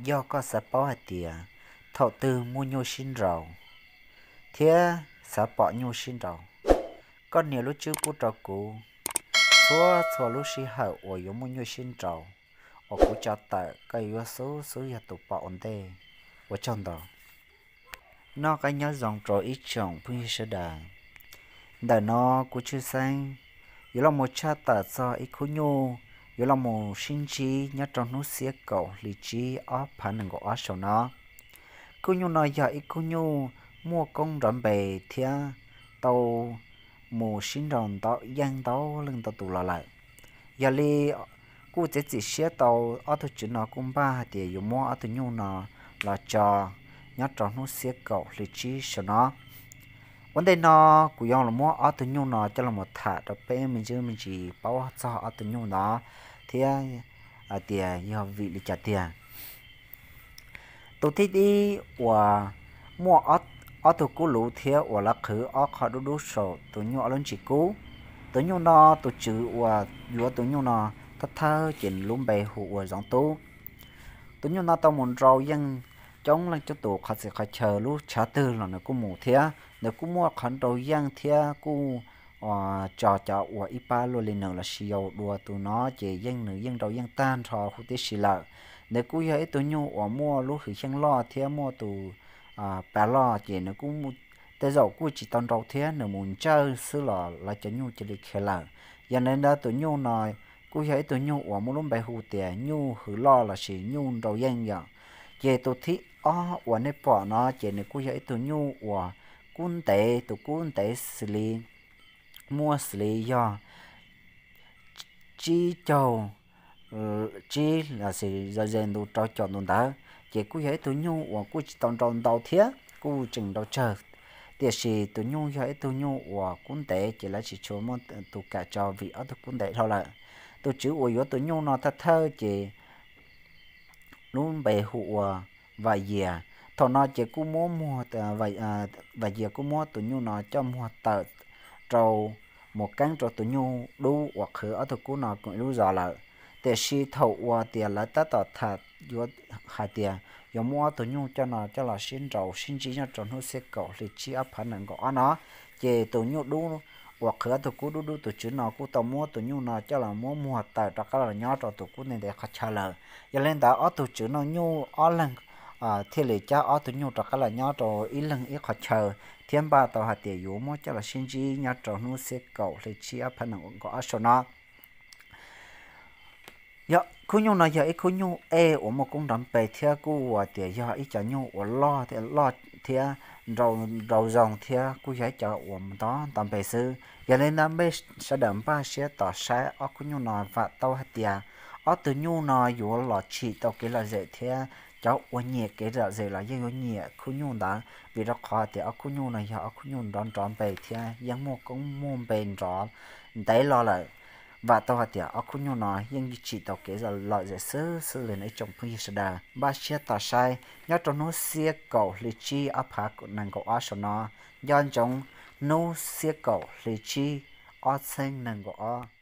Yog koj xav paub hais tias thaum twg muaj nyuj sib nraus thiab xav pom nyuj sib nraus, koj nias lub tswb pub rau kuv. Txhua txhua lub sij hawm uas yuav muaj nyuj sib nraus uas kuv tso tawm, koj yuav xub xub yog tus pom ua ntej. Ua tsaug ntau. Noj qab nyob zoo rau ib tsoom phooj ywg sawv daws. Ntawm no kuv Tshwj Xeeb yuav los mus tshaj tawm txog ib khub nyuj yuav los mus sib ntsib nyob rau hnub xiab kaum hli tsib ob phav nees nkaum ob saum no. Khub nyuj no yog ib khub nyuj muaj koob nrov npe thiab tau mus sib nraus ntau yeej ntau leej ntau tus los lawm. Yog li kuj txiav txim siab tau, ob tug tswv no kuj npaj hais tias yuav muab ob tug nyuj no los tso nyob rau hnub xiab kaum hli tsib saum no. Ua ntej no kuv yuav los muab ob tug nyuj no coj los mus tham rau peb me ntsis me ntsis paub txog ob tug nyuj no thiab hais tias yog vim li cas tiag. Tus thib ib uas muaj ob tug kub luv thiab uas lawv qhwv ob qho dub dub saum tus nyuj ob lub ntsis kub. Tus nyuj no tus tswv uas yuav tus nyuj no thawj thawj ces lub npe hu ua Zoov Tub. Tus nyuj no tau mus nrau yeej coob leej coob tus qhov txhia qhov chaw, lub tshav twg los nws kuj mus thiab nws kuj muaj qhov nrau yeej thiab kuj tso cov uas ib pab luaj li nws los sis yau dua tus no ces yeej nws yeej nrau yeej tag nrho huv tib si lawm. Nws kuj yog ib tug nyuj uas muaj lub hwj xyeej loj thiab muaj tus pa loj ces nws kuj tej zaum kuj tsis tau nrau thiab nws mus ntsawj xwb los lawv cov nyuj cia li khiav lawm. Yog li ntawd tus nyuj no kuj yog ib tug nyuj uas muaj lub npe hu tias nyuj hwj loj los sis nyuj nrau yeej yom. Ces tus thib ob uas nej pom no ces nws kuj yog ib tug nyuj uas kub ntev, tus kub ntev xws li muaj xws li yog tsib caug tsib los sis ze ntu rau caum ntu ntawd, ces kuj yog ib tug nyuj uas kuj tsis tau nrau ntau thiab kuj tseem nrau tsawg. Tiam sis tus nyuj yog ib tug nyuj uas kub ntev ces lawv tsis tshua muaj tus kam tso vim ob tug kub ntev dhau lawm. Tus tswv uas yuav tus nyuj no thawj thawj ces lub npe hu ua Vam Yias. Thaum no ces kuj muab muag, Vam Yias kuj muab tus nyuj no coj muag tawm rau mus keeb rau tus nyuj dub uas qhwv ob tug kub no koom ib lub zos lawm. Tiam sis thaum uas tias lawv tab tom tham yuav hais tias yuav muab ob tug nyuj coj no coj los sib nraus sib ntsib nyob rau hnub xiab kaum hli tsib ob phav nees nkaum ob no, ces tus nyuj dub uas qhwv ob tug kub dub dub tus tswv no kuj tau muab tus nyuj no coj los muab muag tawm rov qab los nyob rau tus kub ntev ntev qhov chaw lawm. Yog li ntawd ob tug tswv no nyuj ob leeg thiaj li cab ob tug nyuj rov qab los nyob rau ib leeg ib qhov chaw thiab npaj tau hais tias yuav muab coj los sib ntsib nyob rau hnub xiab kaum hli tsib ob phav nees nkaum ob saum no. Yog khub nyuj no yog ib khub nyuj ej uas muaj koob nrov npe thiab kuj ua tias yog ib cov nyuj uas loj thiab loj thiab nrau zoo thiab kuj yog ib cov uas nto nto npe xwb. Yog li ntawd peb sawv daws npaj siab tos saib ob khub nyuj no vam tau hais tias ob tug nyuj no yuav los tsim tau kev lom zem thiab cov uas nyiam kev lom zem los yeej yuav nyiam khub nyuj ntawd vim rau qhov tias ob khub nyuj no yog ob khub nyuj nrov nrov npe thiab yeej muaj koob muaj npe nrov ntev los lawm. Vam tau hais tias ob khub nyuj no yeej tsim tau kev lom zem xwb xwb li no ib tsoom phooj ywg sawv daws. Npaj siab tos saib nyob rau hnub xiab kaum hli tsib ob phav nees nkaum ob saum no. Nco ntsoov, hnub xiab kaum hli tsib ob txheeb nees nkaum ob.